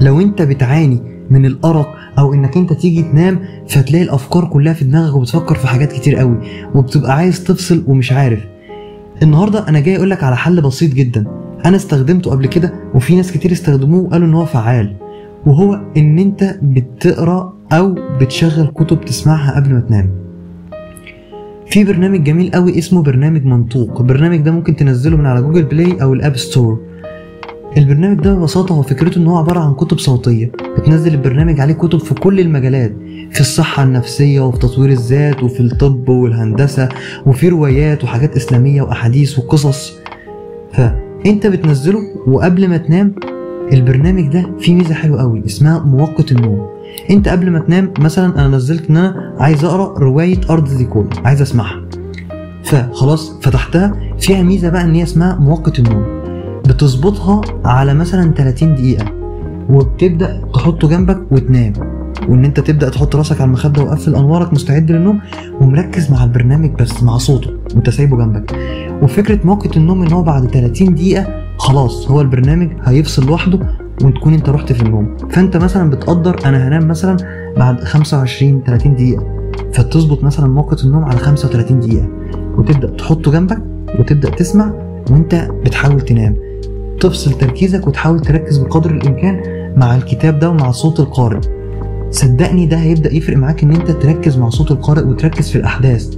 لو انت بتعاني من الارق او انك انت تيجي تنام فتلاقي الافكار كلها في دماغك وبتفكر في حاجات كتير قوي وبتبقى عايز تفصل ومش عارف، النهارده انا جاي اقولك على حل بسيط جدا انا استخدمته قبل كده وفي ناس كتير استخدموه وقالوا ان هو فعال، وهو ان انت بتقرا او بتشغل كتب تسمعها قبل ما تنام. في برنامج جميل قوي اسمه برنامج منطوق. البرنامج ده ممكن تنزله من على Google Play او ال App Store. البرنامج ده ببساطة هو فكرته ان هو عبارة عن كتب صوتية، بتنزل البرنامج عليه كتب في كل المجالات، في الصحة النفسية وفي تطوير الذات وفي الطب والهندسة، وفي روايات وحاجات اسلامية واحاديث وقصص. فانت بتنزله وقبل ما تنام البرنامج ده فيه ميزة حلوة قوي اسمها مؤقت النوم. انت قبل ما تنام مثلا انا نزلت ان انا عايز اقرا رواية ارض زيكولا، عايز اسمعها، فخلاص فتحتها. فيها ميزة بقى ان هي اسمها مؤقت النوم، بتظبطها على مثلا 30 دقيقة وبتبدا تحطه جنبك وتنام، وان انت تبدا تحط راسك على المخدة وقفل انوارك مستعد للنوم ومركز مع البرنامج بس مع صوته وانت سايبه جنبك. وفكره مؤقت النوم ان هو بعد 30 دقيقة خلاص هو البرنامج هيفصل لوحده وتكون انت رحت في النوم. فانت مثلا بتقدر انا هنام مثلا بعد 25 30 دقيقة، فتظبط مثلا مؤقت النوم على 35 دقيقة وتبدا تحطه جنبك وتبدا تسمع وانت بتحاول تنام، تفصل تركيزك وتحاول تركز بقدر الامكان مع الكتاب ده ومع صوت القارئ. صدقني ده هيبدا يفرق معاك ان انت تركز مع صوت القارئ وتركز في الاحداث،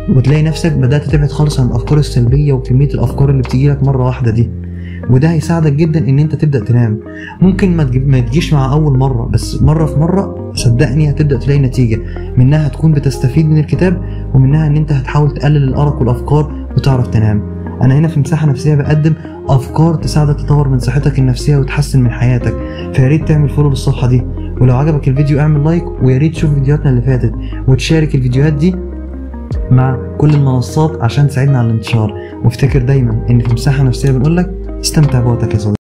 وتلاقي نفسك بدات تبعد خالص عن الافكار السلبية وكمية الافكار اللي بتيجي لك مرة واحدة دي. وده هيساعدك جدا ان انت تبدا تنام. ممكن ما تجيش مع اول مرة، بس مرة في مرة صدقني هتبدا تلاقي نتيجة، منها هتكون بتستفيد من الكتاب ومنها ان انت هتحاول تقلل الارق والافكار وتعرف تنام. انا هنا في مساحة نفسية بقدم افكار تساعدك تطور من صحتك النفسية وتحسن من حياتك، فياريت تعمل follow للصفحه دي، ولو عجبك الفيديو اعمل like، وياريت تشوف فيديوهاتنا اللي فاتت وتشارك الفيديوهات دي مع كل المنصات عشان تساعدنا على الانتشار. وافتكر دايما ان في مساحة نفسية بنقولك استمتع بوقتك يا صديقي.